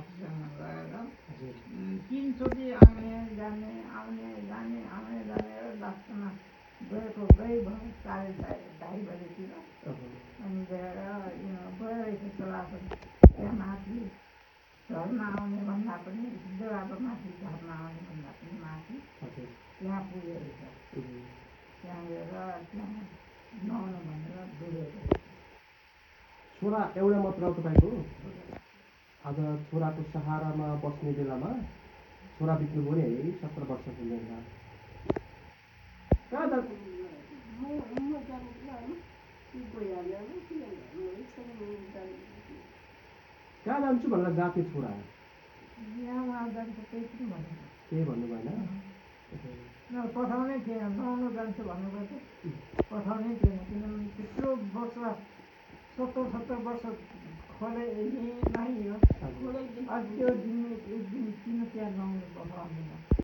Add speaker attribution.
Speaker 1: साथीसँग गएर
Speaker 2: हजुर
Speaker 1: 3 चोटि आउने जाने र लास्टमा गएको गई भयो 2:30 बजेतिर। अनि गएर गएर जस्तो त्यहाँ माथि झर्ना आउने भन्दा पनि देवाको माथि झर्ना आउने भन्दा पनि माथि त्यहाँ पुगेको छ। त्यहाँ गएर त्यहाँ नुहाउनु भनेर डुबेको
Speaker 2: छोरा एउटा मात्र तपाईँको आज छोराको सहारामा बस्ने बेलामा छोरा बित्नुभयो नि है 17 वर्षको उमेरमा कहाँ जान्छु भनेर गएको छोरा
Speaker 1: यहाँ जान्छ त्यही पनि भन्नु
Speaker 2: केही भन्नु भएन
Speaker 1: पठाउनै थिएन नुहाउनु जान्छु भन्नुभएको पठाउनै थिएन किनभने त्यत्रो वर्ष 70 वर्ष खोले नै हो। अब त्यो दिन एक दिन किन त्यहाँ नुहाउनु पठाउँदैन।